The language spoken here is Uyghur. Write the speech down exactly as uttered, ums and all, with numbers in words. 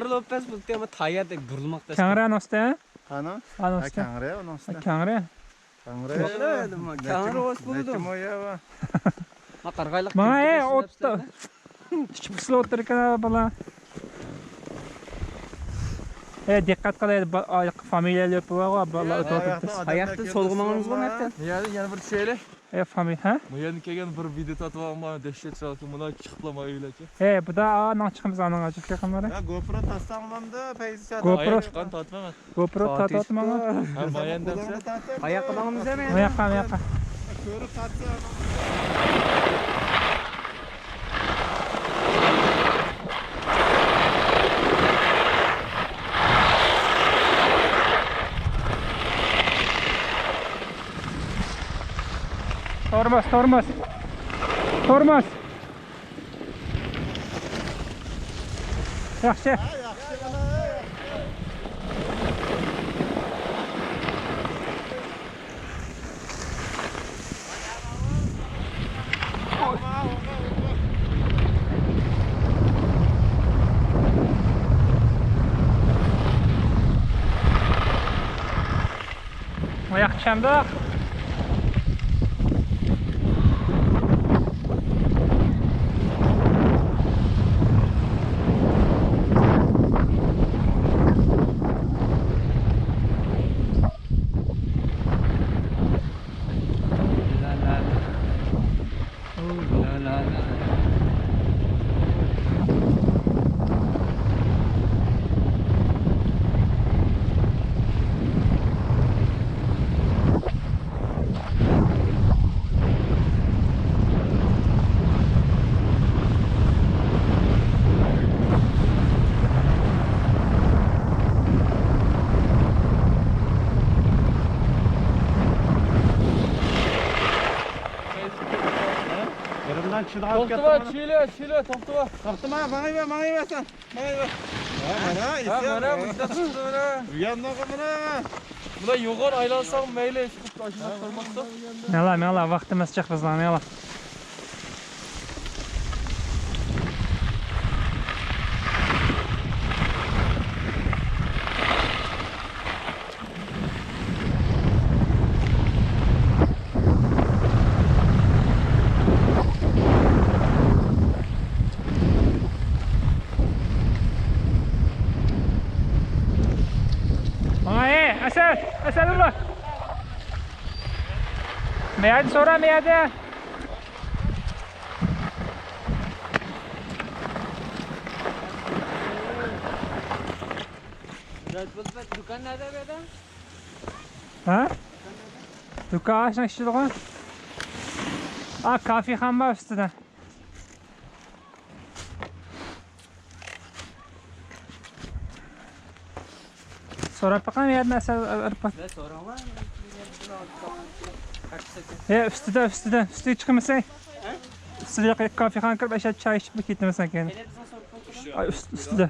لوپەس بولۇپتۇ، ئەمما تايەردەك بۇرۇلماقتا. كەڭرى ئانۇستا. قانا؟ ئانۇستا. كەڭرى ئانۇستا. كەڭرى. كەڭرى. كەڭرى بولسا بولىدۇ. ماڭا ئەي ئوتتا. ئىچ پۇسلا ئوتتۇرىكەن بالا. ئەي دىققەت قىلاي، فامىلىيە لۆپى بارغۇ بالا. ئاياقتا سولغىماڭىزغۇ مەتتە. يەنە بىر چۈشەيلى. ئەي فامىلىيە ھە؟ بۇ يەردىن كەلگەن بىر ۋىدېو تارتىۋالغان دەھشەت چىرايلىق. مۇنداق چىقىپلا مايىۋىلەچ. ئەي بۇدا ئاناڭ چىقىمىز ئاناڭ ئاچىق چىقىمىز. يا گوپرو تارتساڭ بولامدۇ پەيزى؟ گوپرو. ئاياق چىققان تارتمايمەن. گوپرو تارتىۋاتىمەن. ھە مايەن دەپسە. ئاياققا ماڭىمىز ئەمە. ئاياققا ئاياققا. كۆرۈپ تارتسا. Tormoz, tormoz. Tormoz. ياخشى. ئاياق چامدۇق. يېرىمدىن چىداپ توختىما، كەتتىم. چىلە، چىلە، توختىما. توختىما، ماڭىۋەر، ماڭىۋەرسەن. ماڭىۋەر. ھە، مانا، ھە، ئېسىل. مانا، مۇشۇنداق چىقتى، مانا. ئۇيانمىغىن، مانا. بۇلار يوغان ئايلانساڭ مەيلى، ئىش قىلىپ ئاشۇنداق تۇرماقتا. مېڭىڭلار، مېڭىڭلار، ۋاقتىمىز جىق بىزنىڭ، مېڭىڭلار. ھاي، ئەسەد، ئەسەدۇللا. مەيەردە سورا، مەيەردە. دۇكان نەدە بۇ يەردە؟ ھە؟ دۇكان ئاشۇ ئىچىدىغۇ. ئا، كافېخانا بار ئۈستىدە. سوراپ باقايمۇ يەردىن ئەسەر ئېلىپ بار. ھە، ئۈستىدە، ئۈستىدە، ئۈستىگە چىقمىساڭ. ئۈستىدە كافېخانا كىرىپ ئاشۇ چاي ئىچىپ كېتىمىسەن كېيىن. ئاي، ئۈست-، ئۈستىدە.